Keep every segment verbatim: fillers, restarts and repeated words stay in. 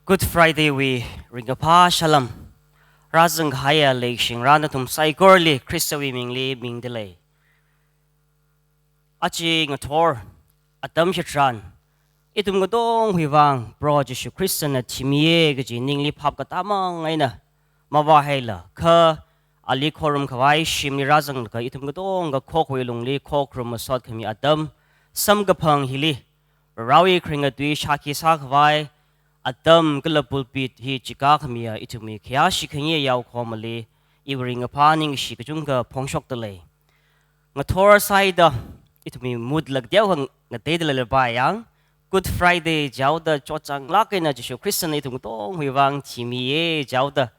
Good Friday wui ringkaphā salām. Rāzang kahaiya leishingra nathum saikorali Khristawui mingli mingdalei. Aja ngathor atam chitharan, ithum katonga hiwui vang Proho Jishu Khristana thimiya kaji ningli phap katāmang eina mavāhaila, kha ali khorum khavai shimli rāzanglaga ithum katonga khokwui lungli khokharum masot khami atam samkaphang hili, Varewui kharinga tui shākhi sākhavai atam kala pulpit hi chika khamiya ithumwui khayāshi khangayā yaokahomali iwui ringkaphā ningshi kachungkha phongshokdalei. Ngathor sāhaida ithumwui mood lāk teokha ngateida leilapai yang, Good Friday jihaoda chotchānglāk eina Jishu Khristana ithum katonga hiwui vang thimiya jihaoda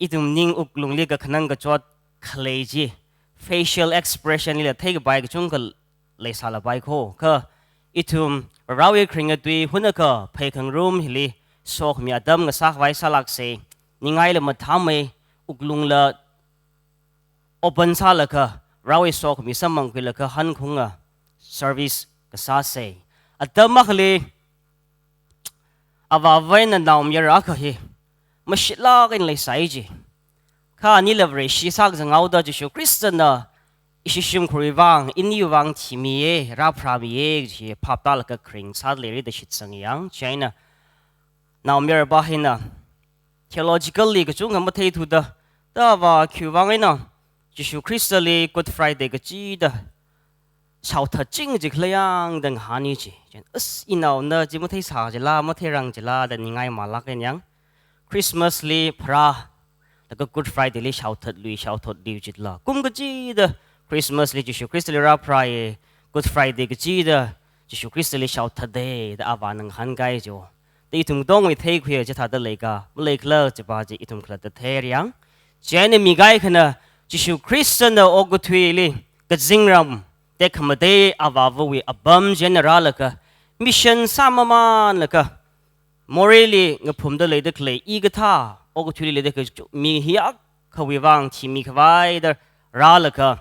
ithum ning wuklungli kakhanang kachot khalei chi facial expression lila theikapai kachungkha leisālapai kho. Kha ithum Varewui kharinga tui hunakha pheikhangarum hili sokhami atam ngasākhavai sālāksa. Ningaila mathāmei, wuklungla open sālaga, Varewui sokhami samphangkhuilaga hankhunga service kasāsa. Atam akhali avāva eina naomayara akha hi mashitlāk eina leisai ji. Kha anila Vareshi sākazang haoda Jishu Khristana ishi shimkhurwui vang, iniwui vang thimiya, rāpharāmiya ji phap tālaga kharing sāda leira da shitsanga yang. Chieina naomayarapa hina theologically kachungkha matheithuda, da avā khiwui vang eina Jishu Khristali Good Friday kachida shaothatching jikhala yang da ngahāna ji. Chieina, as, inaona chi matheisā jila, matheirang jila da ningai malāk eina yang, Christmas li pharā, laga Good Friday li shaothatlui, shaothatlui jila. Kum kachida Christmas li Jishu Khristali rāpharāya, Good Friday kachida Jishu Khristali shaothatda da avāna ngahānkahai jo. Da ithum katongawui theikhuiya chithāda leika, maleikhala chipa chi ithum khalatta theira yang. Chieina mikahai akhana Jishu Khristana okathuili kazingram tekhamatei avāvawui apam chieina rālaga, mission sāmamanlaga, moreili ngaphumda leida khalei, hikathā okathuili leida khalei mi hiyākhawui vang thimikhavai da rālaga,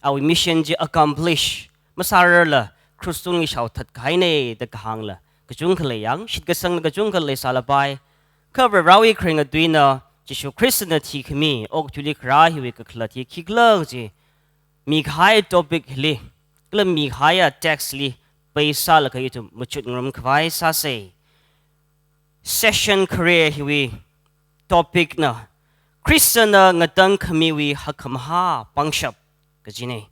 awui mission chi accomplish masārarla krush tungli shaothat kahaina da kahāngla kachungkha lei yang, shitkasangla kachungkha leisālapai. Kha Varewui kharinga tuina Jishu Khristana thikhami okathuili kharā hiwui kakhalat hi khikhala chi mikahai topic hili, kala mikahaiya text li base sālaga ithum machut ngarumkhavai sāsa. Session khare hiwui topic na Khristana ngatangkhamiwui hakkhamahā pangshap kajina.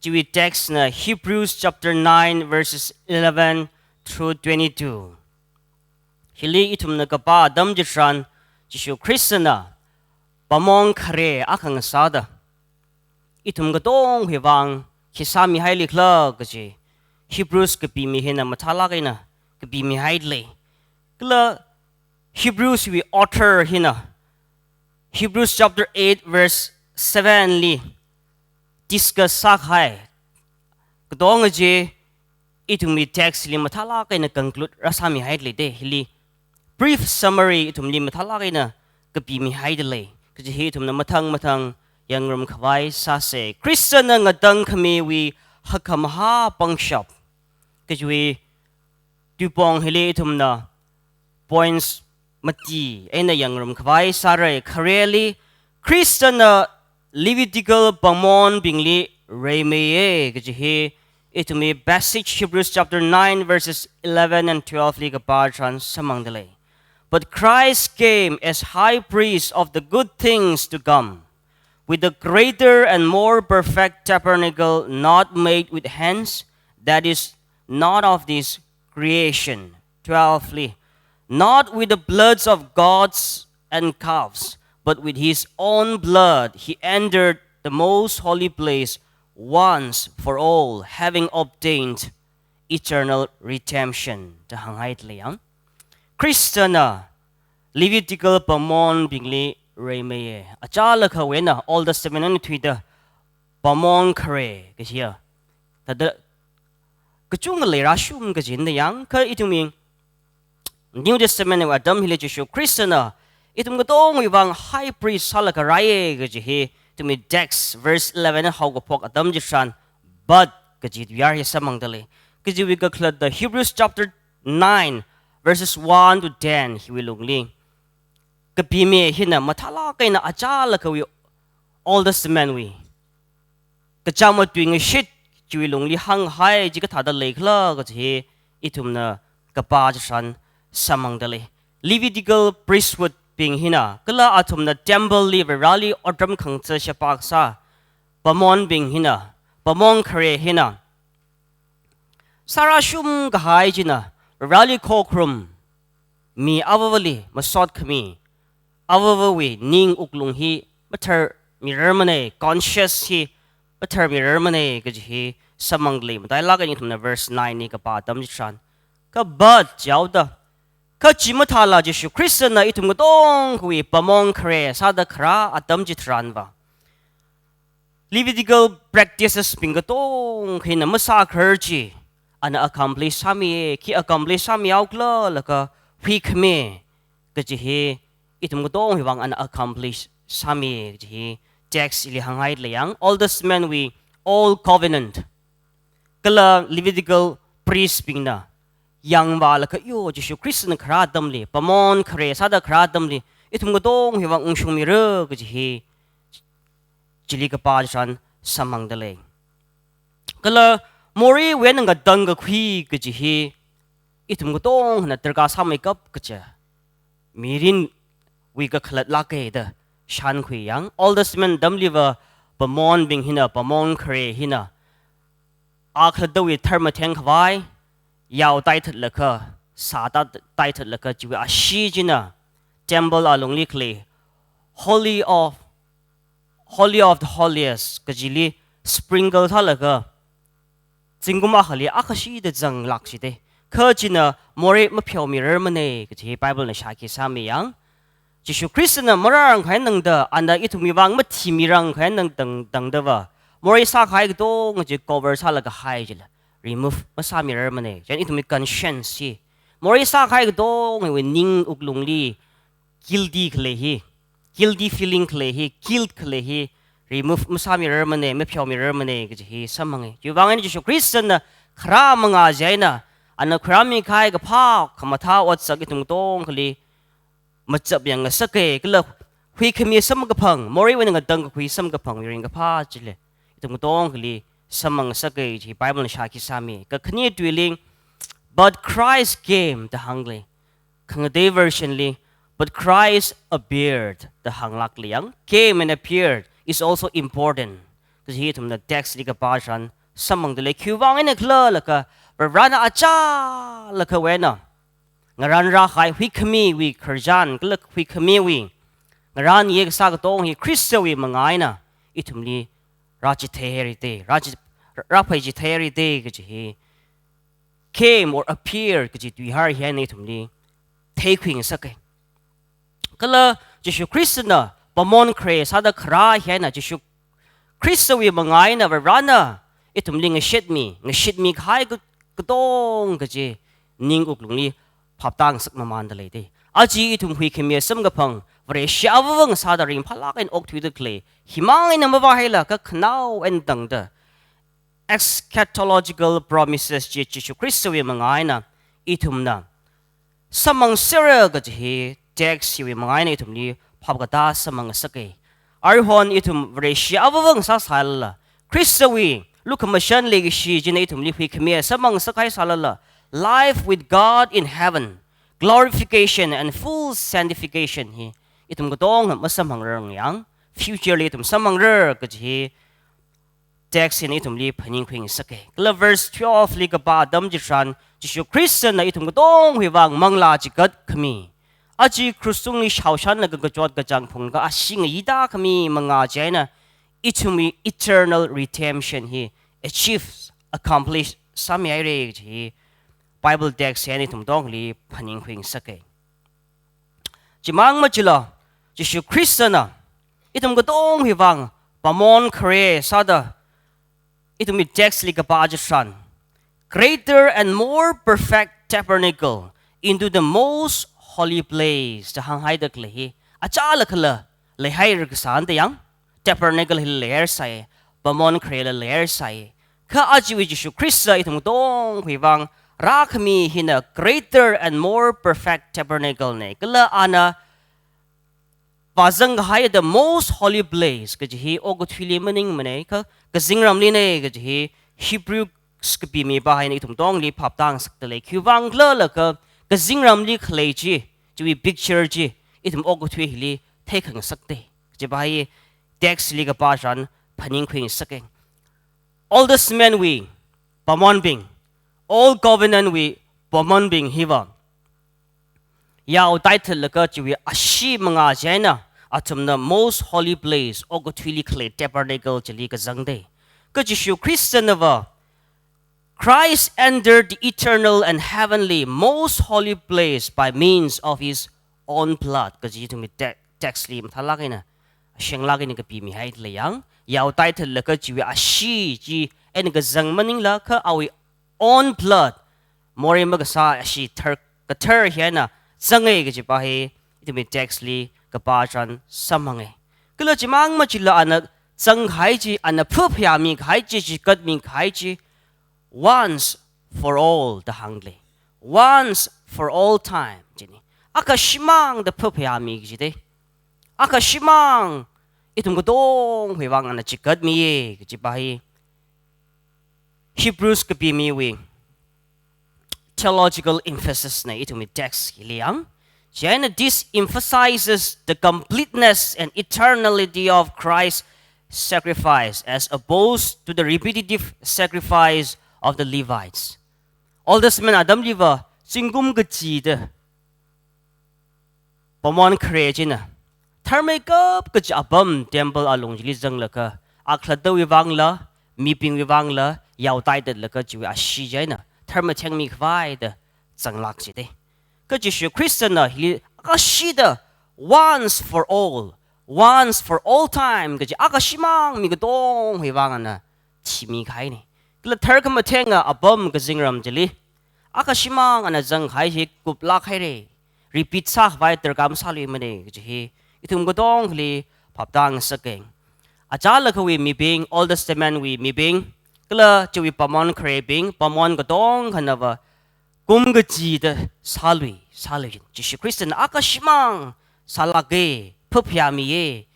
Chiwui text na Hebrews chapter nine verses eleven through twenty-two. Hili ithumna kapā atam chitharan Jishu Khristana pamong khare akha ngasāda ithum katongawui vang khi sāmihailikhala kaji Hebrews kapimi hina mathālāk eina kapimihaidalei. Kala Hebrews wui author hina Hebrews chapter eight verse seven li discuss sākahai katonga chi ithumwui text li mathālāk eina conclude rāsāmihaidalei da, hili brief summary ithumli mathālāk eina kapimihaidalei. Kaji hi ithumna mathang mathang yangngarumkhavai sāsa. Khristana ngatangkhamiwui hakkhamahā pangshap kajiwui tuipong hili ithumna points mati eina yangngarumkhavai sāra. Khareli, Khristana Levitical pāngmonbingli reimeiya kaji hi ithumwui basic Hebrews chapter nine verses eleven and twelve li kapā tharan samphangdalei. But Christ came as high priest of the good things to come, with a greater and more perfect tabernacle not made with hands, that is, not of this creation. Twelve li, not with the bloods of goats and calves, but with his own blood he entered the most holy place once for all, having obtained eternal redemption. Da hānghaidalei yang. Khristana Levitical pāngmonbingli reimeiya. Achālakhawui eina Old Testament eina thuida pāngmon khare kajiya thāda kachungkha leirāshung kajina yang. Kha ithumwui New Testament wui atam hili Jishu Khristana ithum katongawui vang high priest sālaga rāya kaji hi ithumwui text verse eleven haokaphok atam chitharan but kaji tuiyār hi samphangdalei. Kajiwui kakhalatta Hebrews chapter nine verses one to ten hiwui lungli, kapime hina mathālāk eina achālakkhawui Old Testament wui kachāng matuingashit chiwui lungli hānghai chi kathāda leikhala kaji hi ithumna kapā chitharan samphangda lei. Levitical priesthood bing hina, kala athumna temple li Vareli otram khangachā shapa kasā pamon bing hina, pamon khare hina, sārāshung kahai china Vareli khokharum, mi avāvali masot khami, avāvawui ning wuklung hi matharmirarmana, conscience hi matharmirarmana kaji hi samphangda lei. Matailāk eina ithumna verse nine li kapā atam chitharan. Kha but jihaoda, kha chi mathāla Jishu Khristana ithum katongawui pamon khare sāda kharā atam chitharanva Levitical practices bing katongkhana masākharar chi ana accomplish sāmi, khi accomplish sāmihaokhala laga huikhami kaji hi ithum katongawui vang ana accomplish sāmi kaji hi text li hānghai lei yang. Old Testament wui Old Covenant kala Levitical priest bingna yangvālaga, yo, Jishu Khristana kharā atamli, pamon khare sāda kharā atamli ithum katongawui vang ungshungmira kaji hi chili kapā chitharan samphangda lei. Kala moreiwui eina ngatangkakhui kaji hi ithum katonga hina darkar sāmeikap kaja mirinwui kakhalat lāka da shānkhui yang. Old Testament atamliva pamonbing hina, pamon khare hina akhalattawui tharmatheng khavai yao taithatlaga, sā ta-, taithatlaga, chiwui ashee china temple alungli khalei Holy of, Holy of the Holiest kajili sprinkle sālaga, zingkum akhali akhashida zanglāk shite. Kha china morei mapheomirarmana kaji Bible na shākhi sāmi yang. Jishu Khristana marārangkahai tangda, ana ithumwui vang mathimirangkahai tang, tang, tangdava, morei sākahai katonga chi cover sālaga hai chila remove masāmirarmana. Chieina ithumwui conscience hi, morei sākahai katongawui ning wuklungli guilty khalei hi, guilty feeling khalei hi, guilt khalei hi remove masāmirarmana, mapheomirarmana kaji hi samphanga. Chiwui vang eina Jishu Khristana kharā mangā chieina, ana khuirāmikahai kaphā khamathā otsak ithum katongali machap yang ngasaka, kala huikhami samkaphang, moreiwui eina ngatangkakhui samkaphang, ringkaphā chili ithum katongali samphang ngasaka chi Bible na shākhi sāmi. Kakhane tuili, "But Christ came," da hānglei. Khangatei version li, "But Christ appeared," da hānglāklei yang. Came and appeared is also important kaji hi ithumna text li kapā chitharan samphangda lei. Khiwui vang eina khala laga, Varena achālakhawui eina ngaranrākahai huikhamiwui khararchan, kala huikhamiwui ngaranye kasā katonga hi Khristawui mangā eina ithumli rāchitheihaira da, rāchi-, rāphaichitheihaira da kaji hi came or appear kaji tuihar hi eina ithumli theikhui ngasaka. Kala Jishu Khristana pamon khare sāda kharā hi eina Jishu Khristawui mangā eina Varena ithumli ngashitmi, ngashitmikahai ka-, katonga chi ning wuklungli phaptāngasak mamānda lei da. Aja ithum huikhami samkaphang, Vareshi avāva ngasāda ringphālāk eina okthuida khalei, himang eina mavāhaila kakhanao eina tangda, eschatological promises chi Jishu Khristawui mangā eina ithumna samphangserra kaji hi text hiwui mangā eina ithumli phap katā samphang ngasaka. Aruihon ithum Vareshi avāva ngasāsālala, Khristawui lukhamashan leikashi china ithumli huikhami samphang ngasakhai sālala, life with God in heaven, glorification and full sanctification hi ithum katonga masamphangrar yang, future li ithum samphangra kaji hi text hina ithumli phaningkhui ngasaka. Kala verse twelve li kapā atam chitharan, Jishu Khristana ithum katongawui vang manglā chigat khami, aja krush tungli shaoshanlaga kachot kachāng phunglaga ashee ngayita khami mangā chieina ithumwui eternal redemption hi achieve, accomplish sāmihaira kaji hi Bible text hina ithum katongali phaningkhui ngasaka. Chimang machila, Jishu Khristana ithum katongawui vang pamon khare sāda, ithumwui text li kapā chitharan, "Greater and more perfect tabernacle into the most holy place," da hānghaida khalei hi achālakhala leihaira kasāna da yang. Tabernacle hila leihairasai, pamon kharela leihairasai. Kha ajawui Jishu Khrista ithum katongawui vang rākhami hina greater and more perfect tabernacle na. Kala ana vāzang kahai the most holy place kaji hi okathuili maningmana, kha kazingramli na kaji hi Hebrews kapimi pā hina ithum katongli phaptāngasakta lei. Khiwuivang khala laga kazingramli khalei chi, chiwui picture chi ithum okathui hili theikhangasakta kaji pā hi text li kapā tharan phaningkhuingasaka. Old Testament wui pāmonbing, Old Covenant wui pāmonbing hiva yao taithatlaga chiwui ashee mangā chieina athumna most holy place, okathuili khalei tabernacle chili kazangda. Kha Jishu Khristana va, "Christ entered the eternal and heavenly most holy place by means of his own blood," kaji ithumwui te-, text li mathālāk eina, shenglāk eina kapimi haida lei yang. Yao taithatlaga chiwui ashee chi eina kazang maningla, kha awui own blood, morei makasā ashee thar, kathar hina zanga kaji pā hi ithumwui text li kapā tharan samphanga. Kala chimang machila ana zanghai chi, ana phaphayāmi kahai chi, chikatmi kahai chi, once for all da hānglei. Once for all time china. Akhashimang da phaphayāmi kajida. Akhashimang ithum katongwui vang ana chikatmiya kaji pā hi Hebrews kapimiwui theological emphasis na ithumwui text hili yang. Chieina, "This emphasizes the completeness and eternality of Christ's sacrifice as opposed to the repetitive sacrifice of the Levites." Old Testament atamli va zingkum kachida pāmon khare china tharmeikap kaji apam temple alung chili zanglaga, akhalattawui vangla, mibingwui vangla yao taithatlaga chiwui ashee chieina tharmathengmi khavai da zanglāk jida. Kha Jishu Khristana hili akhashida, once for all, once for all time kaji akhashimang mi katongwui vang ana thimi kahaina. Kala tharkhamathenga apam kazingram chili akhashimang ana zang kahai hi kuplāk haira. Repeat sākhavai darkar masāluimana kaji hi ithum katongali phaptāngasaka. Achālakhawui mibing, Old Testament wui mibing, kala chiwui pāmon kharebing, pāmon katongkhana va kum kachida sālui, sālui. Jishu Khristana akhashimang sālāka, phaphayāmiya,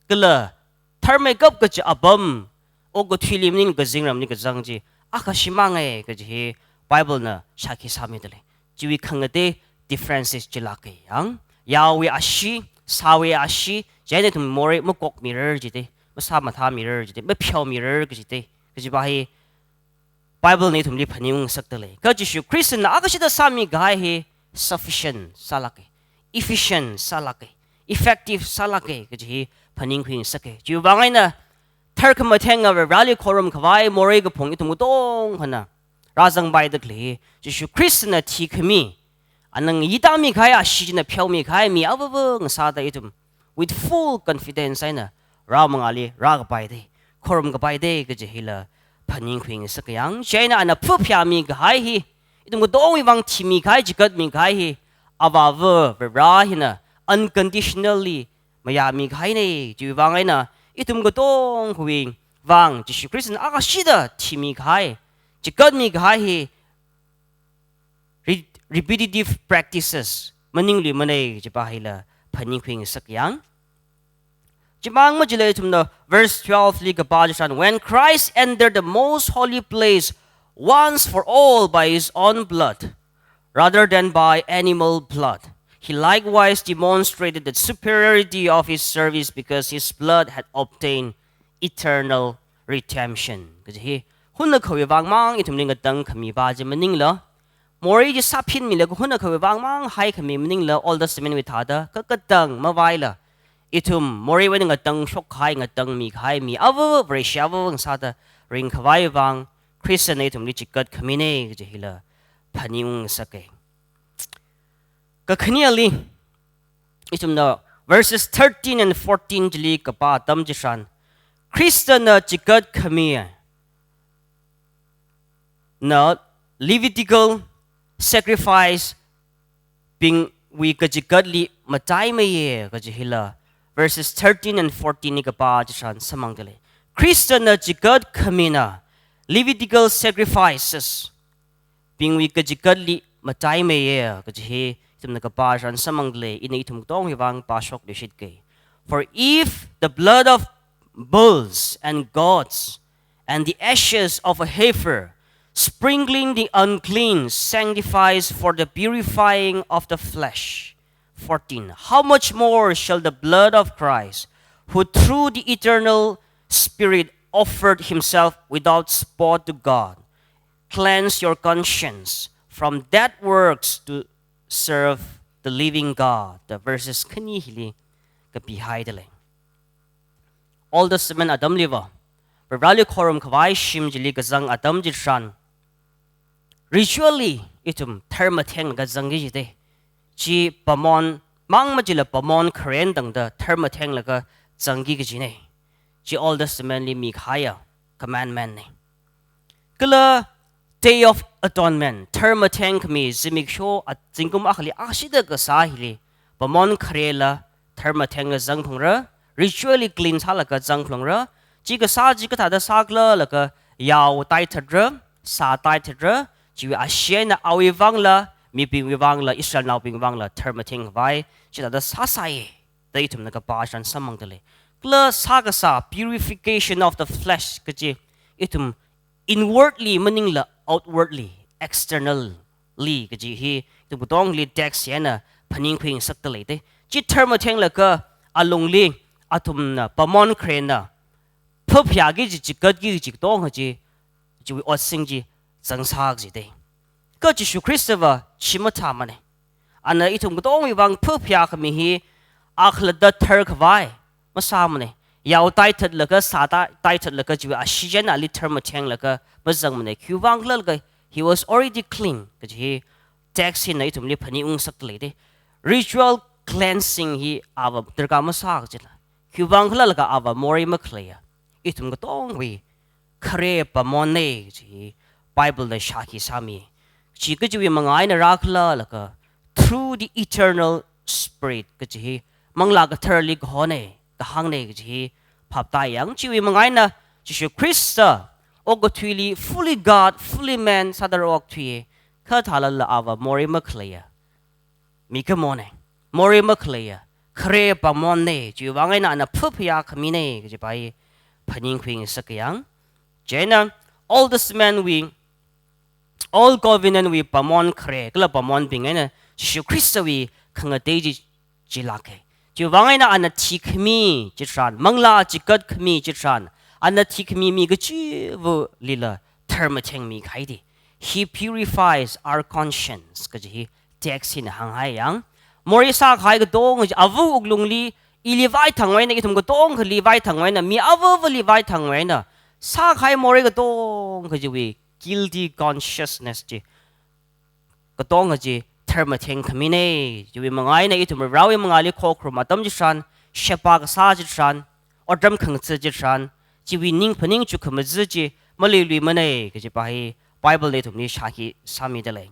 kala tharmeikap kaji apam, okathuili maning kazingramli kazang chi akhashimanga kaji hi Bible na shākhi sāmida lei. Chiwui khangatei differences chilāka yang. Yaowui ashee, sāwui ashee, chieina ithum morei makokmirar jida, masā mathāmirar jida, mapheomirar kajida, kaji pā hi Bible na ithumli phaningungasakta lei. Kha Jishu Khristana akhashida sāmi kahai hi sufficient sālāka, efficient sālāka, effective sālāka kaji hi phaningkhuingasaka. Chiwui vang eina tharkhamathenga Vareli khorum khavai morei kaphung ithum katongkhana rāzangpaida khalei hi Jishu Khristana thikhami, ana ngayitāmi kahai ashee china pheomi kahai mi avāva ngasāda ithum with full confidence eina rā mangāli rākapaida, khorum kapaida kaji hila phaningkhuingasaka yang. Chieina ana phaphayāmi kahai hi, ithum katongwui vang thimi kahai, chikatmi kahai hi, Avāva Vare hina unconditionally mayāmi kahaina. Chiwui vang eina ithum katongwui vang Jishu Khristana akhashida thimi kahai, chikatmi kahai hi re-, repetitive practices maningluimana kaji pā hila phaningkhuingasaka yang. Chimang machila ithumna verse twelve li kapā chi tharan, "When Christ entered the most holy place once for all by his own blood, rather than by animal blood, he likewise demonstrated the superiority of his service because his blood had obtained eternal redemption." Kaji hi hunakhawui vangmang ithumli ngatangkhami pā chi maningla, morei chi sāphinmilaga hunakhawui vangmang haikhami maningla, Old Testament wui thāda kakatang mavaila, ithum moreiwui eina ngatangshok kahai, ngatangmi kahai mi avāva, Vareshi avāva ngasāda ringkhavai vang Khristana ithumli chikatkhamina kaji hila phaningungasaka. Kakhaneli, ithumna verses thirteen and fourteen chili kapā atam chi tharan, Khristana chikatkhami na Levitical sacrifice bingwui kachikatli mataimeiya kaji hila verses thirteen and fourteen li kapā chi tharan samphangda lei. Khristana chikatkhamina Levitical sacrifices bingwui kachikatli mataimeiya kaji hi ithumna kapā tharan samphangdalei, ina ithum katongwui vang pāshokluishitke. For if the blood of bulls and goats and the ashes of a heifer, sprinkling the unclean, sanctifies for the purifying of the flesh, fourteen, how much more shall the blood of Christ, who through the eternal Spirit offered himself without spot to God, cleanse your conscience from dead works to serve the living God? The verses khani hili kapihaidalei. Old Testament atamliva, Vareli khorumkhavai shim chili kazang atam chitharan, ritually ithum tharmathenglaga zangki jite. Chi pamon mang machila pamon kharen tangda tharmathenglaga zangki kajine. Chi Old Testament li mikahaiya commandment ne. Kala Day of Atonement, tharmathengkhami zimiksho a zingkum akhali ashida kasā hili, pamon kharela tharmathengla zangphalungra, ritually clean sālaga zangphalungra. Chi kasā chi kathāda sākhala laga yao taithatra, sā taithatra, chiwui ashee eina awui vangla, mibingwui vangla, Israelnaobing vangla tharmathengkhavai chithāda sāsai da ithumna kapā tharan samphangdalei. Kala sākasā, purification of the flesh kaji, ithum inwardly maningla outwardly, externally kaji hi ithum katongli text eina phaningkhuingasakdalei te. Chi tharmathenglaga alungli athumna pamon kharena phaphayāki kaji, chikatki kaji katonga chi, chiwui otsing chi zangsā kaji te. Kha Jishu Khristava chi mathāmane. Ana ithum katongwui vang phaphayākhami hi akhalatta tharkhavai masāmane. Yao taithatlaga, sā tai-, taithatlaga chiwui ashee eina ali tharmathenglaga mazangmane. Khiwui vangkhala laga, he was already clean kaji hi text hina ithumli phaningungasakdalei te. Ritual cleansing hi ava darkar masā kajila. Khiwui vangkhala laga ava morei makhaleiya, ithum katongwui khare pamonne kaji Bible na shākhi sāmi. Chi kajiwui manga eina rākhala laga, through the eternal Spirit kaji hi, Manglā Katharali kahone, kahāngne kaji hi phaptā yang. Chiwui manga eina Jishu Khrista okathuili fully God, fully man sāda okthuiye, kha thālala ava morei makhaleiya mikumone, morei makhaleiya khare pamonne, chiwui vang eina ana phaphayākhamine kaji pa hi phaningkhuingasak yang. Chieina Old Testament wui, Old Covenant wui pamon khare kala pamonbing eina Jishu Khristawui khangatei chi chilāke. Chiwui vang eina ana thikhami chitharan, manglā chikat khami chitharan, ana thikhami mi kachivālila tharmathengmi kahai te. He purifies our conscience kaji hi text hina hānghai yang. Morei sākahai katonga chi ava wuklungli, ili vaithangwui eina, ithum katongkhali vaithangwui eina, mi avāvali vaithangwui eina sākahai morei katonga chiwui guilty consciousness chi, katonga chi tharmathengkhamine. Chiwui manga eina ithum Varewui mangāli khokharum atam chitharan, sheba kasā chitharan, otram khangatha chitharan, chiwui ning phaning chukkhamaja chi maluiluimane kaji pa hi Bible na ithumli shākhi sāmidalei.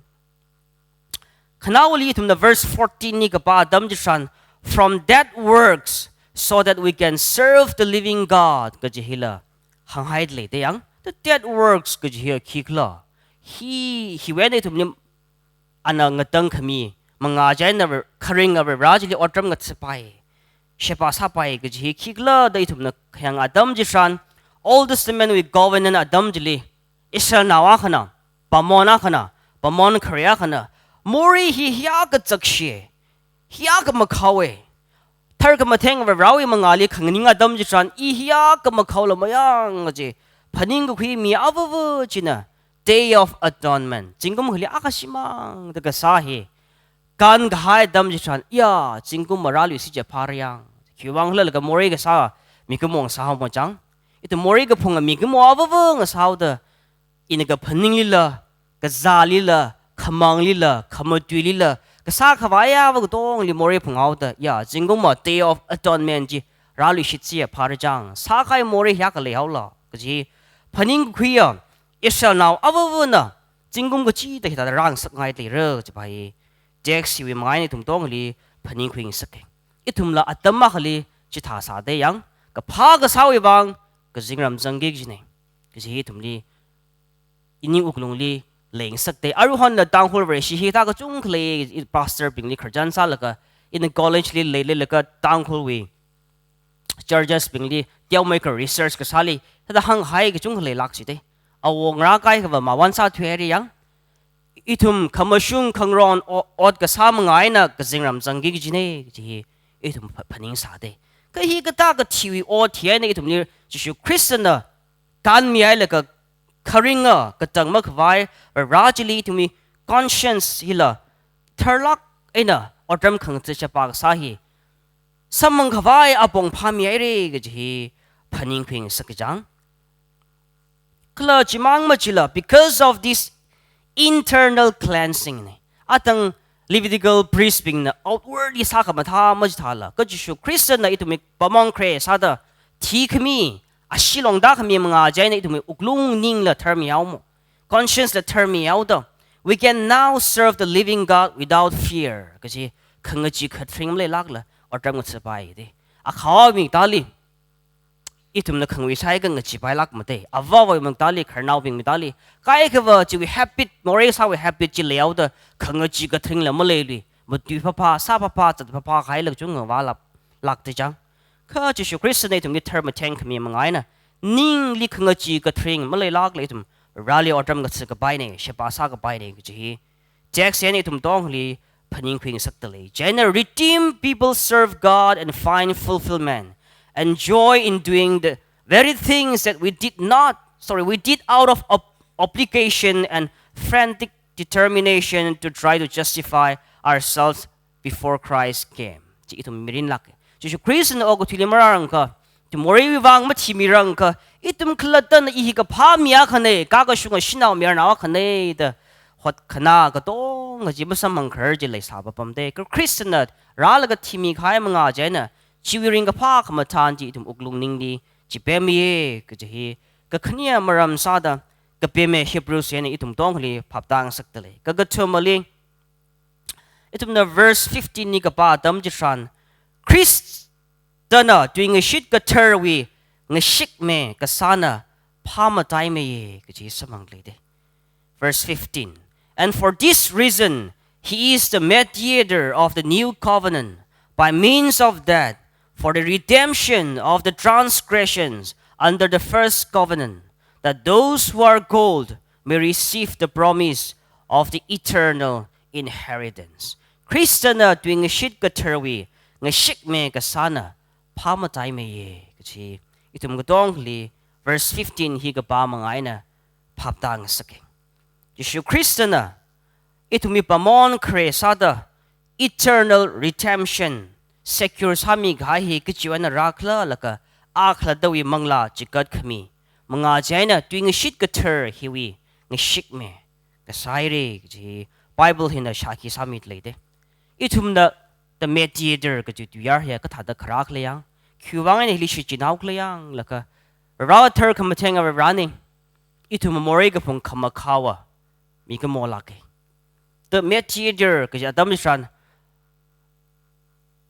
Khanaowali ithumna verse fourteen li kapā atam chitharan, from dead works, so that we can serve the living God kaji hila hānghaidalei te yang. The dead works kaji hi khikhala? Hi, hiwui eina ithumli ana ngatangkhami manga chieina kharinga Vare chili otram ngathapai, sheba sāpai kaji hi khikhala da ithumna khayang atam chitharan, Old Testament wui covenant atam chili Israelnao akhana, pamon akhana, pamon khare akhana, morei hi hiyākha chakshi, hiyākha makhaowe. Tharkhamatheng Varewui mangāli khanganing atam chitharan, i hiyākha makhaola mayang kaji phaningkakhui mi avāva china Day of Atonement, zingkum akhali akha shimāngda kasā hi kānkahai atam chitharan, ya, zingkum marāluisi chiakha phāra yang. Khiwui vangkhala laga morei kasā mikumo ngasāhaowa chang. Ithum morei kaphunga mikumo avāva ngasāhaoda, ina kaphaninglila, kazālila, khamanglila, khamatuilila, kasā khavai ava katongli morei phunghaoda, ya, zingkumva Day of Atonement chi rāluishit chiakha phāra chang. Sākahai morei hiyākha leihaola kaji phaningkakhuiya Israelnao avāvana zingkum kachida hithāda rāngasakngailira kaji pa hi text hiwui manga eina ithum katongli phaningkhuingasake. Ithumla atam akhali chithā sāda yang, kaphā kasāwui vang kazingram zangki kajine kaji hi ithumli, ining wuklungli leingasakta. Aruihonla Tangkhul Vareshi hithā kachungkha lei, i pastor bingli khararchan sālaga, ina college li leileilaga Tangkhulwui churches bingli teomeikha research kasāli, thāda hānghai kachungkha leilāk jida. Awo ngarā kaikhava mavān sāthuihaira yang. Ithum khamashung khangaron o-, ot kasā manga eina kazingram zangki kajina kaji hi ithum pha-, phaningsāda. Kha hikathā kathiwui ot hi eina ithumli Jishu Khristana kanmihailaga kharinga katang makhavai Vare chili ithumwui conscience hila tharlāk eina otram khangatha sheba kasā hi samphangkhavai apong phāmihaira kaji hi phaningkhui ngasak kachang. Kala chimang machila, because of this internal cleansing ne, atang Levitical priest bingna outwardly sākhamathā machithāla, kha Jishu Khristana ithumwui pamong khare sāda thikhami, ashee longda khami manga chieina ithumwui wuklung ningla tharmihaomo, conscience la tharmihaoda, we can now serve the living God without fear kaji, khangachee khathring maleilākla otram ngathapaida. Akhawui mangāli ithumna khangui sāhaiakha ngacheepailāk mada. Avāva̱wui mangāli, khararnaobing mangāli, kaikhava chiwui habit, morei sāwui habit chi leihaoda, khangachee kathringla maleilui, matui phāphā, sā phāphā, zat phāphā kahaila kachungkha vālāp lākta chang. Kha Jishu Khristana ithumli tharmatheng khami manga eina, ningli khangachee kathring maleilākla ithum Vareli otram ngathakapaina, sheba sākapaina kaji hi text eina ithum tongli phaningkhui ngasakta lei. Chieina redeemed people serve God and find fulfillment and joy in doing the very things that we did not, sorry, we did out of ob-, obligation and frantic determination to try to justify ourselves before Christ came. Chi ithum mirinlāka. Jishu Khristana okathuili marārangkha, ithum moreiwui vang mathimirakha, ithum khalattana i hi kaphā mi akhana, kakashunga shanao mayarnao akhana da hotkhanā katonga chi masamphangkharar chi leisāpapamda. Kha Khristana rālaga thimikahai manga chieina, chiwui ringkaphā khamathān chi ithum wuklung ningli chipemmiya kaji hi kakhane maram sāda kapema Hebrews eina ithum tongli phaptāngasakta lei. Kakathumali, ithumna verse fifteen li kapā atam chitharan, Khristana tuingashit katharwui ngashikmi kasāna phāmataimiya kaji samphangda leida. Verse fifteen. And for this reason, he is the mediator of the new covenant, by means of that, for the redemption of the transgressions under the first covenant, that those who are called may receive the promise of the eternal inheritance. Khristana tuingashit katharwui ngashikmi kasāna phāmataimiya kaji ithum katongli verse fifteen hi kapā manga eina phaptāngasaka. Jishu Khristana ithumwui pamon khare sāda eternal redemption secure sāmikahai hi kachiwui eina rākhala laga, a khalattawui manglā chikat khami manga chieina tuingashit kathar hiwui ngashikmi kasā haira kaji Bible hina shākhi sāmida leida. Ithumna the mediator kaji tuiyār hi kathāda kharā khala yang, khiwui vang eina hili shichinhao khala yang laga, Vare tharkhamathenga Varena, ithum morei kaphung khamakhāva mikumolāka. The mediator kaji atam chitharan,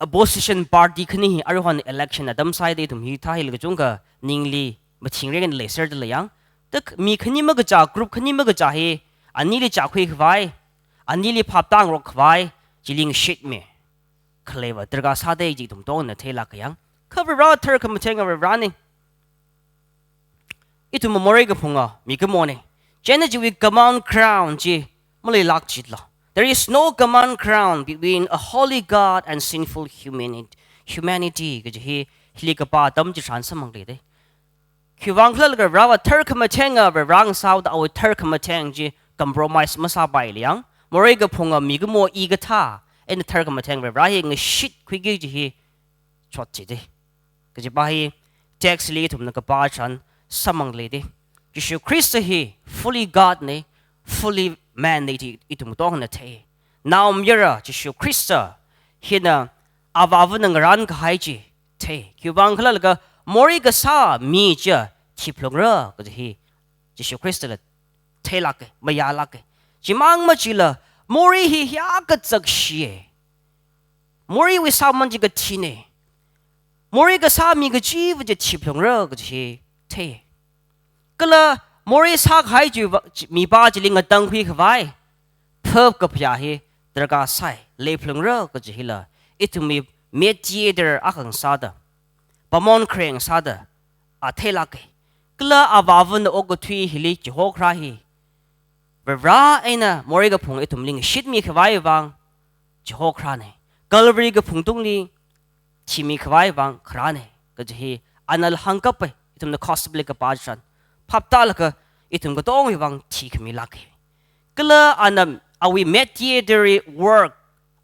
opposition party khani hi aruihon election atam sāhaida ithum hithā hili kachungkha ningli mathingrekna leiserdalei yang. Ta mi khani makacha, group khani makacha hi anili chākhuikhavai, anili phaptāngarokkhavai chili ngashitmi khaleiva darkar sāda chi ithum tongna theilāka yang. Kha Vare tharkhamathenga Varena, ithum morei kaphunga mikumona. Chieina chiwui common ground chi maleilāk jitla. There is no common ground between a holy God and sinful humani-, humanity kaji hi hili kapā atam chitharan samphangda leida. Khiwui vang khala laga Vare tharkhamathenga Vare ngasāhaoda awui tharkhamatheng chi compromise masāpaila yang. Morei kaphunga mikumo i kathā eina tharkhamathenga Vare hi ngashitkhuiki kaji hi chotchida. Kajipa hi text li ithumna kapā chitharan samphangda leida. Jishu Khrista hi fully God na, fully man na chi ithum tongna thei. Naomayara Jishu Khrista hina avāvana ngarānkahai chi thei. Khiwui vang khala laga morei kasā mi chi thiphalungra kaji hi Jishu Khristala theilāka, mayālāka. Chimang machila morei hi hiyākha zakshiya. Moreiwui sāman chi kathina. Morei kasā mi kachiva chi thiphalungra kaji hi thei. Kala Morei sākahai chi va, chi, mipā chili ngatangkhui khavai phap kaphayā hi darkar sai, leiphalungra kaji hila, ithumwui mediator akha ngasāda, pamon khareng sāda, a theilāka. Kala avāvana okathui hili chihokharā hi, Vare eina morei kaphung ithumli ngashitmi khavai vang chihokharāna. Calvary kaphung tungli thimi khavai vang kharāna kaji hi ana hāngkapai, ithumna gospel li kapā chitharan. Phaptālaga ithum katongwui vang thikhami lāka. Kala ana awui mediatory work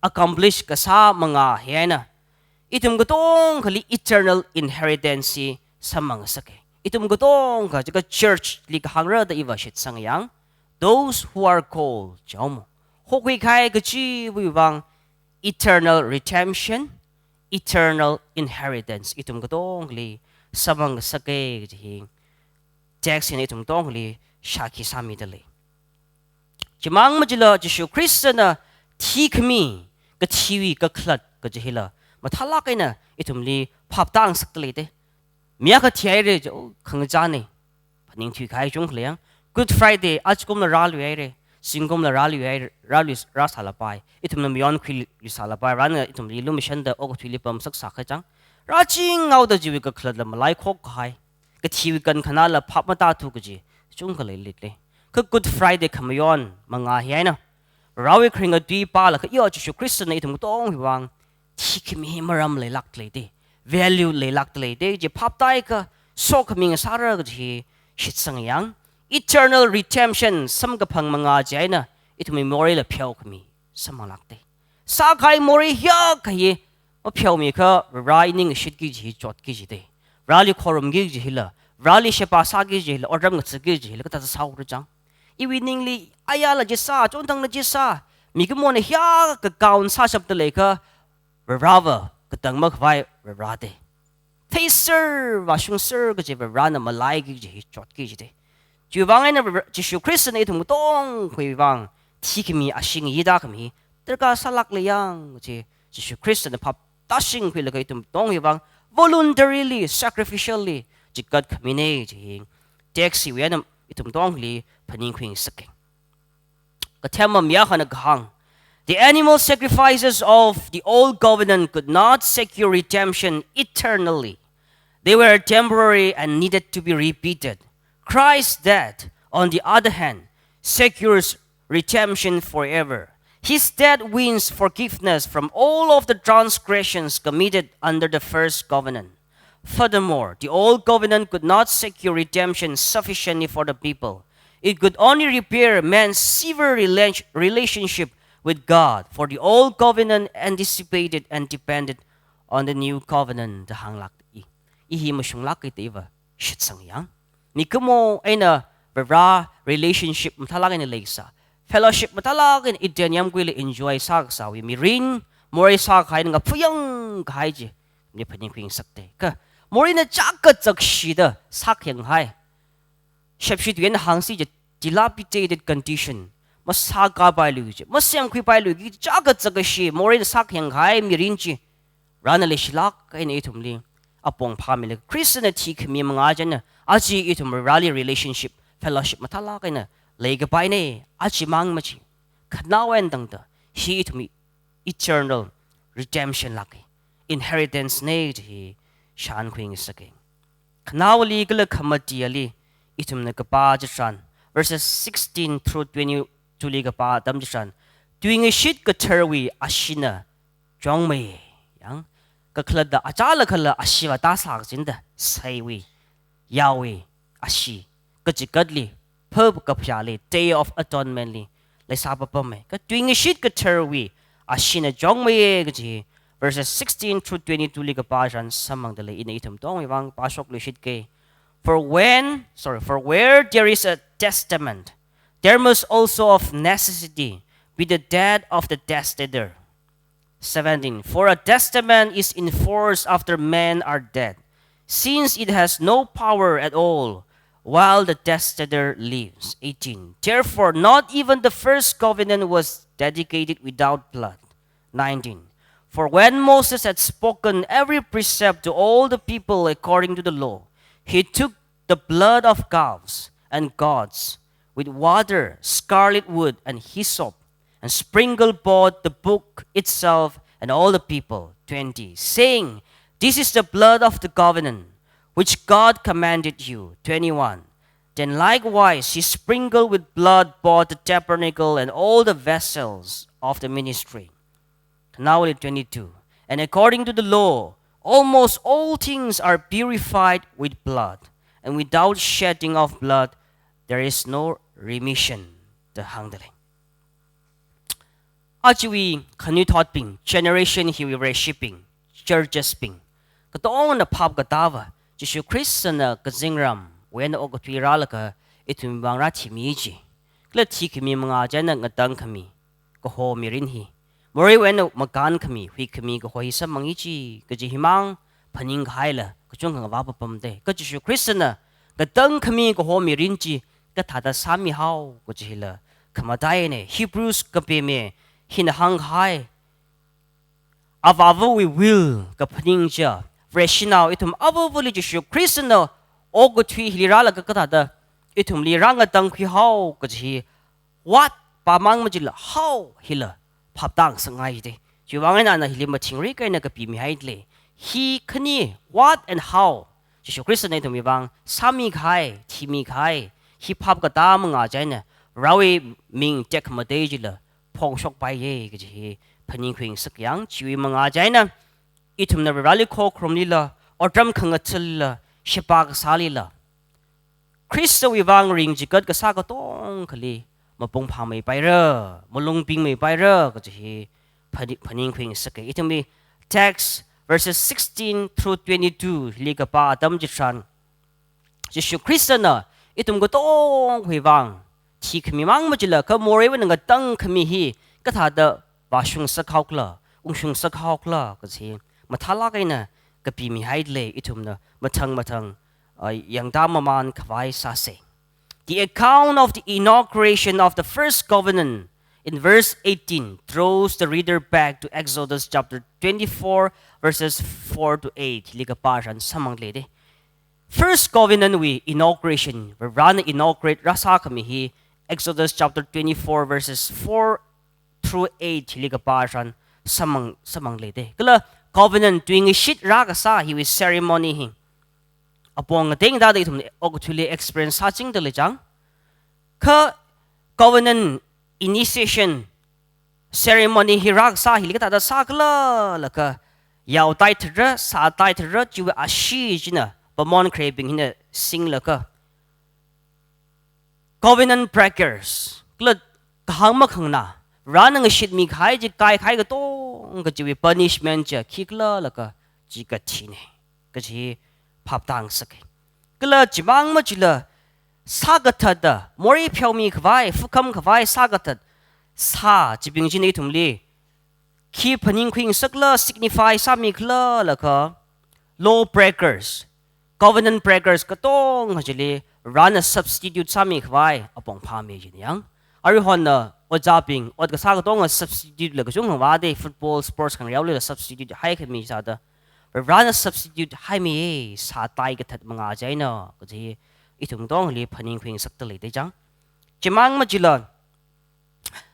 accomplish kasā manga hi eina ithum katongkhali eternal inheritance hi samphang ngasaka. Ithum katongkha jiakha church li kahāngra da iva shitsang yang, those who are called, jao mo. Hokhuikahai kachiwui vang eternal redemption, eternal inheritance ithum katongkhali samphang ngasaka kaji hi text hina ithum katongkhali shākhi sāmida lei. Chimang machila Jishu Khristana thikhami, kathiwui kakhalat kaji hila mathālāk eina ithumli phaptāngasakda leida. Mi akha thihaira, oh, khangachāna, phaningthui kahai chungkha lei yang. Good Friday, ajakumla rāluihaira, zingkumla rāluihai, rālui, rāsālapai. Ithumna mayonkhuiluisālapai. Varena ithumli lumashanda okathuili pamsaksa kachang. Rāchinghaoda chiwui kakhalatla malaikhok kahai, kathiwui kankhanāla phap matāthu kaji chungkha leilei. Kha Good Friday khamayon manga hi eina, Varewui kharinga tui pālaga, iyo, Jishu Khristana ithum katongwui vang thikhami hi maram leilākda leida, value leilākda leida, chi phaptāakha sokhami ngasāra kaji hi shitsang yang. Eternal redemption samkaphang manga chi eina ithumwui moreila pheokhami samphanglākda. Sākahai morei hiyākha hi mapheomiakha Vare ning ngashitki kaji hi chotki kaji da. Vareli khorumki kaji hila, Vareli sheba sāki kaji hila, otram ngathāki kaji hila kathāda sāhaora chang. Iwui ningli ayala chi sā, chonthangla chi sā, mikumona hiyākha count sāshapda leiakha, Vareva katang makhavai Vare da. Theiser, vāshungser kaji Varena malaiki kaji hi chotki kaji da. Chiwui vang eina Vare, Jishu Khristana ithum katongkhawui vang thikhami, ashee ngayitākhami darkar sālākla yang kaji Jishu Khristana phaptāshingkhuilaga ithum katongwui vang voluntarily, sacrificially chikatkhamina kaji hi text hiwui eina ithum katongli phaningkhui ngasaka. Kathema mi akhana kahāng, the animal sacrifices of the old covenant could not secure redemption eternally. They were temporary and needed to be repeated. Christ's death, on the other hand, secures redemption forever. His death wins forgiveness from all of the transgressions committed under the first covenant. Furthermore, the old covenant could not secure redemption sufficiently for the people. It could only repair man's severed rela-, relationship with God, for the old covenant anticipated and depended on the new covenant, da hānglāk i. I hi mashunglāka da iva shitsang yang. Mikumo eina Vare relationship mathālāk eina leisā, fellowship mathālāk eina Eden yāmguili enjoy sākasāwui mirin, morei sākahai eina ngaphuyang kahai chi, ni phaningkhui ngasakda. Kha moreina chakazak shida sākhayanghai, shepshi tuina hāngsi chi, dilapidated condition, masākapailu chi, masemkhuipailu chi, chakazak kashi moreina sākhayanghai mirin chi, Varena leishilāk eina ithumli apong phāmilaga, Khristana thikhami manga china aja ithum Vareli relationship, fellowship mathālāk eina leikapaina. Aja mang machi, khanao eina tangda hi ithum eternal redemption lāka, inheritance na kaji hi shākhui ngasaka. Khanaoli kala khamatiali ithumna kapā chitharan, verses sixteen through twenty-two li kapā atam chitharan, tuingashit katharwui asheena chongmei. Yang, kakhalatda achāla kala ashee vātāsā kajina da, saiwui, yaowui ashee, kachikatli, phap kaphayāli, Day of Atonement li leisā papamei. Kha tuingashit katharwui asheena chongmei kaji, verses sixteen through twenty-two li kapā chitharan samphangda lei. Ina ithum katongwui vang pāshokluishitka. For when, sorry, for where there is a testament, there must also of necessity be the death of the testator. Seventeen. For a testament is in force after men are dead, since it has no power at all while the testator lives. Eighteen. Therefore, not even the first covenant was dedicated without blood. Nineteen. For when Moses had spoken every precept to all the people according to the law, he took the blood of calves and gods, with water, scarlet wood, and hyssop, and sprinkled both the book itself and all the people. Twenty, saying, "This is the blood of the covenant, which God commanded you." Twenty-one, then likewise he sprinkled with blood both the tabernacle and all the vessels of the ministry. Now, twenty-two, and according to the law, almost all things are purified with blood, and without shedding of blood, there is no remission. Da hāngda lei. Ajawui khanuithotbing, generation hiwui reshibing, churches bing, katongana phap katāva, Jishu Khristana kazingramwui eina okathui rālaga ithumwui vang rāthimi chi. Kala thikhami mangā chieina ngatangkhami kaho mirin hi, moreiwui eina makānkhami, huikhami kaho hi samphanga chi, kaji himang phaningkahaila kachungkha ngavā papamda. Kha Jishu Khristana ngatangkhami kaho mirin chi kathāda sāmihao kaji hila khamataina. Hebrews kapeme hina hāngkahai, Avāvawui will kaphaning chi, Vareshinao ithum avāvali Jishu Khristana okathui hili rālaga kathāda ithumli rāngatangkhuihao kaji hi, what pāmang majila how hila phaptāngasakngai da. Chiwui vang eina ana hili mathingrik eina kapimihaida lei. Hi khani, what and how, Jishu Khristana ithumwui vang sāmikahai, thimikahai, hi phap katā mangā chieina Varewui ming tekhamatei chila phongshokpaiya kaji hi phaningkhuingasak yang. Chiwui mangā chieina ithumna Vareli khokharumlila, otram khangathalila, sheba kasālila, Khristawui vang ringchikat kasā katongkhali mapung phāmeipaira, malung pingmeipaira kaji hi phani-, phaningkhuingasaka. Ithumwui text verses sixteen through twenty-two li kapā atam chitharan, Jishu Khristana ithum katongawui vang thikhamimang majila kha moreiwui eina ngatangkhami hi kathāda vāshungsakhao khala, ungshungsakhao khala kaji mathālāk eina kapimihaida lei. Ithumna mathang mathang, uh, yangda mamānkhavai sāsa. The account of the inauguration of the first covenant in verse eighteen draws the reader back to Exodus chapter twenty-four, verses four to eight li kapā tharan samphangda lei da. First covenant wui inauguration, Varena inaugurate rāsākhami hi Exodus chapter twenty-four, verses four through eight li kapā tharan samphang, samphangda lei da. Kala covenant tuingashit rākasā hiwui ceremony hi apong ngatei ngateida ithum okathuili experience sāchingda leichang. Kha covenant initiation ceremony hi rākasā hili kathāda sākhala laga, yao taithara, sā taithara, chiwui ashee china pamon khareibing hina singlaga, covenant breakers, kala kahāng makhanganā, Varena ngashitmikahai chi kaikhai katonga chiwui punishment chi khikhala laga, chi kathina kaji phaptāngasaka. Kala chimang majila sā kathata, morei pheomikhavai, phukhamkhavai sā kathat, sā chibing china ithumli khi phaningkhuingasakla, signify sāmikhala laga, law breakers, covenant breakers katonga chili Varena substitute sāmikhavai apong phāmei jin yang. Aruihon na ojābing, ot kasā katonga substitute la kachungkha vāda, football, sports khangareolila substitute haikhami sāda, Varena substitute haimeiya, sā tai kathat mangā chieina kaji ithum katongali phaningkhuingasakda lei da chang. Chimang majila,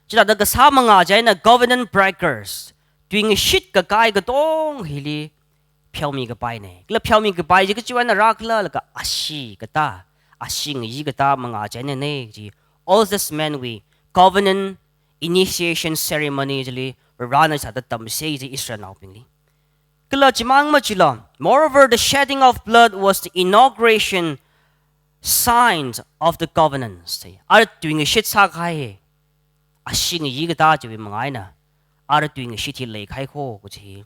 chithāda kasā mangā chieina covenant breakers, tuingashit kakai katonga hili pheomikapaina. Kala pheomikapai chi kachiwui eina rākhala laga ashee katā, ashee ngayi katā mangā chieinana kaji Old Testament wui covenant initiation ceremony chili Varena chithāda tamsa kaji Israelnaobingli. Kala chimang majila, moreover, the shedding of blood was the inauguration signs of the covenants. Ara tuingashit sākahai, ashee ngayi katā chiwui mangā eina ara tuingashit hi leikahai kho kaji hi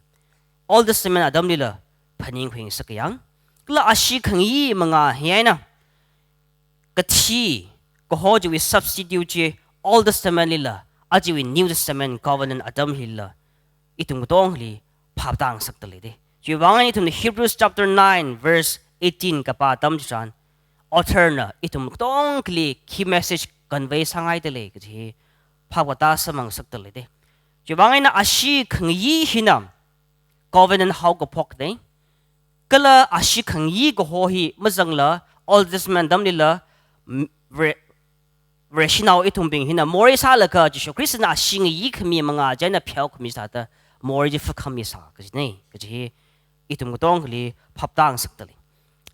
Old Testament atamlila phaningkhuingasaka yang. Kala ashee khangayi mangā hi eina kathi kaho chiwui substitute chi Old Testament lila, ajawui New Testament covenant atam hila ithum katongali phaptāngasakda lei da. Chiwui vang eina ithumna Hebrews chapter nine verse eighteen kapā atam chitharan, author na ithum katongali khi message convey sāngaida lei kaji phap katā samphang ngasakda lei da. Chiwui vang eina ashee khangayi hina covenant haokaphokna. Kala ashee khangayi kaho hi mazangla Old Testament atamlila, m-, Vare-, Vareshinao ithumbing hina morei sālaga Jishu Khristana ashee ngayi khami mangā chieina pheokhami sāda morei chi fakhami sā kajina, kaji hi ithum katongali phaptāngasakdalei.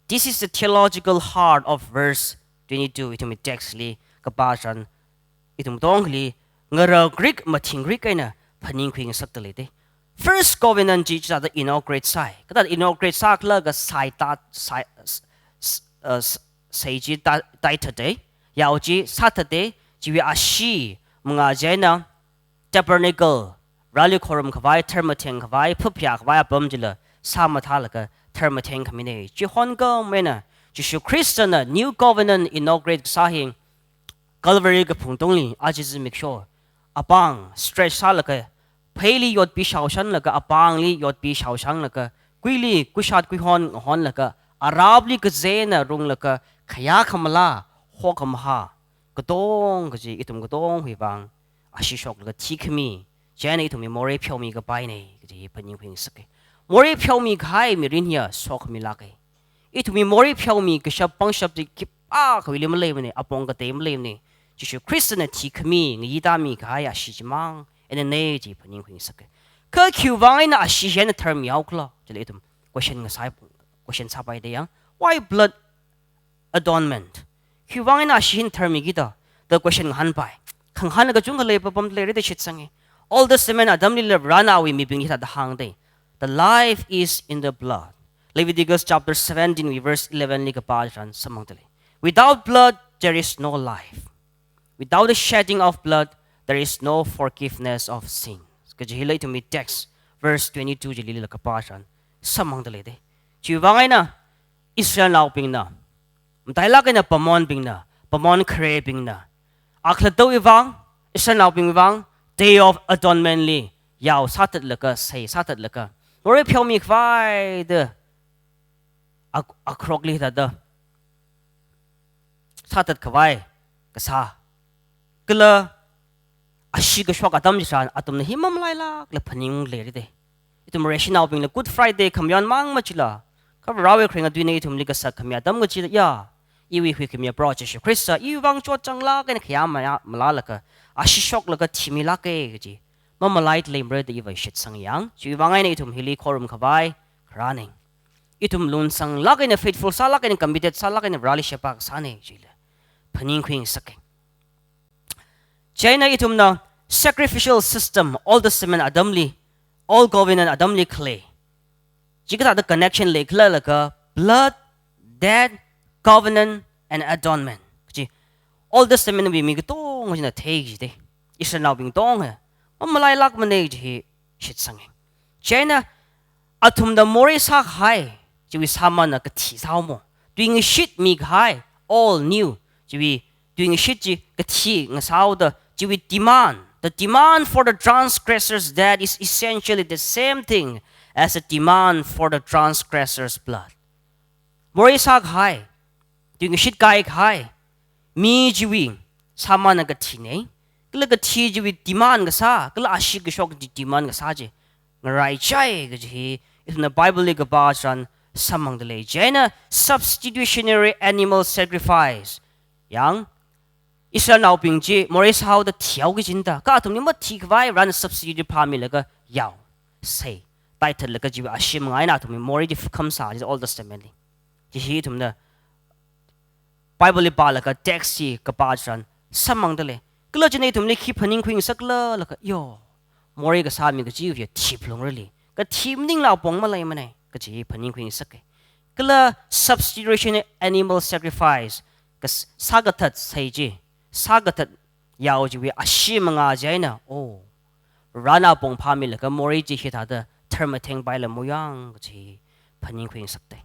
This is the theological heart of verse twenty-two, ithumwui text li kapā tharan ithum katongali ngarā Greek, mathing Greek eina phaningkhui ngasakdalei te. First covenant chi chithāda inaugurate sāi. Kathāda inaugurate sākhala kasā ta, sai, s-, s-, uh, s-, sai chi ta, taithāte. Yao chi sāthāte. Chiwui ashee mangā chieina tabernacle, Vareli khorum khavai, tharmatheng khavai, phaphayā khavai apam chila sāmathālaga tharmatheng khamina. Chihon khamina, Jishu Khristana new covenant inaugurate kasā hi Calvary kaphung tungli aja zimiksho apāng stretch sālaga, pheili yotpi shaoshanlaga, apāngli yotpi shaoshanglaga, kuili kushat kuihon ngahonlaga, arapli kazena runglaga, khayā khamala, hokhamahā, katong kaji ithum katongwui vang ashee shoklaga thikhami, chieina ithumwui morei pheomi kapaina, kaji hi phaningkhui ngasaka. Morei pheomi kahai mirin hiya sokhamilāka. Ithumwui morei pheomi kashap pangshap chi khipākhawuili maleimana, apong katei maleimana. Jishu Khristana thikhami, ngayi tāmi kahai ashee chimang einana chi phaningkhui ngasaka. Kha khiwui vang eina ashee hina tharmihao khala, chili ithum question ngasai, question sāpaida yang. Why blood atonement? Khiwui vang eina ashee hina tharmiki da, da question ngahānpai. Khangahān kachungkha leipapam leirada shitsanga. Old Testament atamlila Varena awui mibing hithāda hāngda, "The life is in the blood." Leviticus chapter seventeen wui verse eleven li kapā tharan samphangdalei. "Without blood, there is no life. Without the shedding of blood, there is no forgiveness of sins." Kaji hila ithumwui text verse twenty-two chilila kapā tharan samphangdalei te. Chiwui vang eina Israelnaobingna, matailāk eina Pamonbingna, Pamon kharebingna, akhalattawui vang, Israelnaobingwui vang, Day of Atonement li yao sāthatlaga, sai sāthatlaga, morei pheomi khavai da, ak-, akrokli thāda sāthat khavai kasā, kala ashee kashok atam chitharan athumna hi mamalailākla phaning leirada. Ithum Vareshinaobingla Good Friday khamayon mang machila, kha Varewui kharinga tuina ithumli kasak khami atam kachida, ya, iwui huikhamiya Proho Jishu Khrista iwui vang chotchanglāk eina khayā maya malālaga, ashee shoklaga thimilāka kaji mamalai leimarada iva shitsanga yang. Chiwui vang eina ithum hili khorum khavai kharāna. Ithum lunsanglāk eina, faithful sālāk eina, committed sālāk eina Vareli sheba kasāna chila phaningkhui ngasaka. Chieina ithumna sacrificial system, Old Testament atamli, Old Covenant atamli khalei, chi kathāda connection leikhala laga, blood, death, covenant and atonement. Chi Old Testament wui mi katonga china theiki jida. Israelnaobing katonga mamalailākmana kaji hi shitsanga. Chieina athumna morei sākahai chiwui sāmana kathi sāhaomo. Tuingashit mikahai, all new, chiwui tuingashit chi kathi ngasāhaoda, chiwui demand, the demand for the transgressor's death is essentially the same thing as the demand for the transgressor's blood. Morei sākahai, tuingashit kaikahai mi chiwui sāmana kathina, kala kathi chiwui demand kasā, kala ashee kashok chi demand kasā chi ngaraichai kaji hi ithumna Bible li kapā tharan samphangdalei. Chieina substitutionary animal sacrifice. Yang, Israelnaobing chi morei sāhaoda thihaoki jida, kha athumli mathi khavai Varena substitute phāmilaga yao, sai taithatlaga chiwui ashee mangā eina athumwui morei chi fakham sā chi Old Testament li. Chi hi ithumna Bible li pālaga text hi kapā tharan samphangdalei. Kala china ithumli khi phaningkhui ngasakhala laga, yo, morei kasā mi kachiya thiphalungrali, kathi maningla apong maleimana kaji phaningkhui ngasaka. Kala substitution animal sacrifice, kas-, sākathat sai chi, sākathat yao chiwui ashee mangā chieina, oh, Varena apong phāmilaga morei chi hithāda tharmathengpailamo yang kaji phaningkhui ngasakta.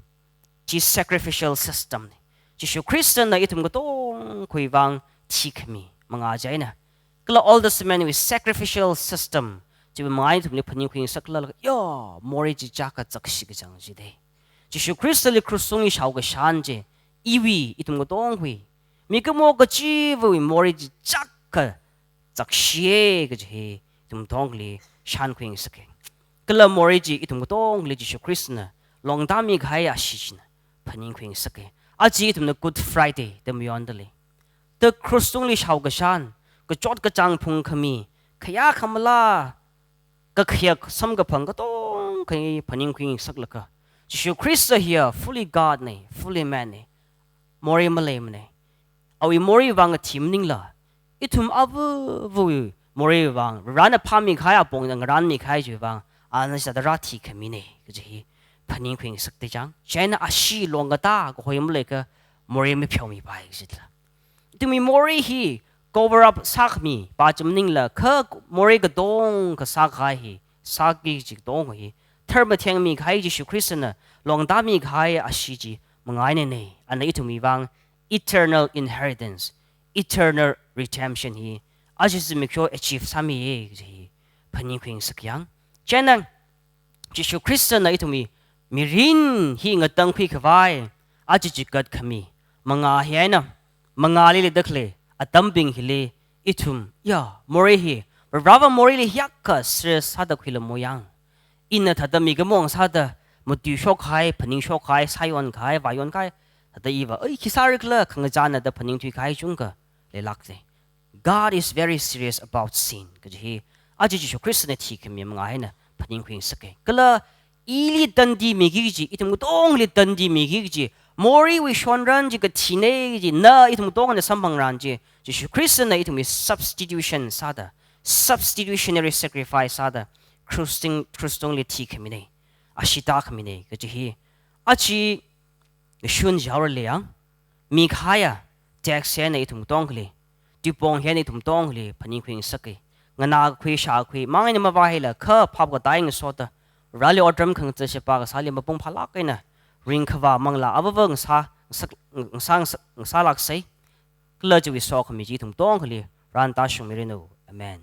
Chi sacrificial system na. Jishu Khristana ithum katongkhawui vang thikhami mangā chieina. Kala Old Testament wui sacrificial system chiwui mangā ithumli phaningkhui ngasakhala laga, ya, morei chi chaka chakshi kachang jida. Jishu Khristali krushungli shaokashan chi, iwui, ithum katongkhawui, mikumo kachivawui morei chi chaka chakshiya kaji hi ithum katongali shānkhui ngasaka. Kala morei chi ithum katongali Jishu Khristana longtāmi kahai ashee china phaningkhui ngasaka. Aja ithumna Good Friday da mayondalei. Thāda cross tungli shaokashan, kachot kachāng phungkhami, khayā khamala, kakhayak samkaphang katonga hi phaningkhui ngasaklaga, Jishu Khrista hiya fully God na, fully man na, morei maleimana. Awui morei vang athi maningla, ithum avāvawui morei vang, Varena phāmikahai apongna ngaranmikahai chiwui vang, ana sāda rāthikhamina kaji hi phaningkhui ngasakta chang. Chieina ashee longkatā kahoi maleiakha morei mapheomipai kajila. Ithumwui morei hi cover up sākhami pa chi maningla, kha morei katonga sākahai hi, sāki kaji katonga hi, tharmathengmikahai Jishu Khristana longtāmikahai ashee chi mangainana. Ana ithumwui vang eternal inheritance, eternal redemption hi aja zimiksho achieve sāmiya kaji hi phaningkhui ngasak yang. Chieina Jishu Khristana ithumwui mirin hi ngatangkhui khavai aja chigatkhami mangā hi eina, mangāli leida khalei atambing hili ithum, ya, morei hi, Vareva moreili hiyākha serious sāda khuilamo yang. Ina thāda mikumo ngasāda, matuishokhai, phaningshokhai, sāyonkhai, vāyonkhai, thāda iva, ai, khi sāra khala, khangachāna da phaningthuikahai chungkha leilāka. God is very serious about sin kaji hi aja Jishu Khristana thikhami mangā eina phaningkhui ngasaka. Kala ili tandi miki kaji, ithum katongli tandi miki kaji, moreiwui shonran chi kathina kaji, na ithum katongana samphangran chi, Jishu Khristana ithumwui substitution sāda, substitutionary sacrifice sāda, cross tung, cross tungli thikhamina, ashee tākhamina kaji hi aja ngashun jaora leiya, mikahaiya text hi eina ithum katongali, tuipong hi eina ithum katongali phaningkhui ngasaka. Nganākakhui, shākakhui mang eina mavāhila, kha phap katā eina ngasoda, Vareli otram khangachā sheba kasāli mapung phālāk eina ringkhavā manglā avāva ngasā, ngasak, ngasā, ngasā, ngasālāksa. Kala chiwui sokhami chi ithum katongali rāntāshungmiranu. Amen.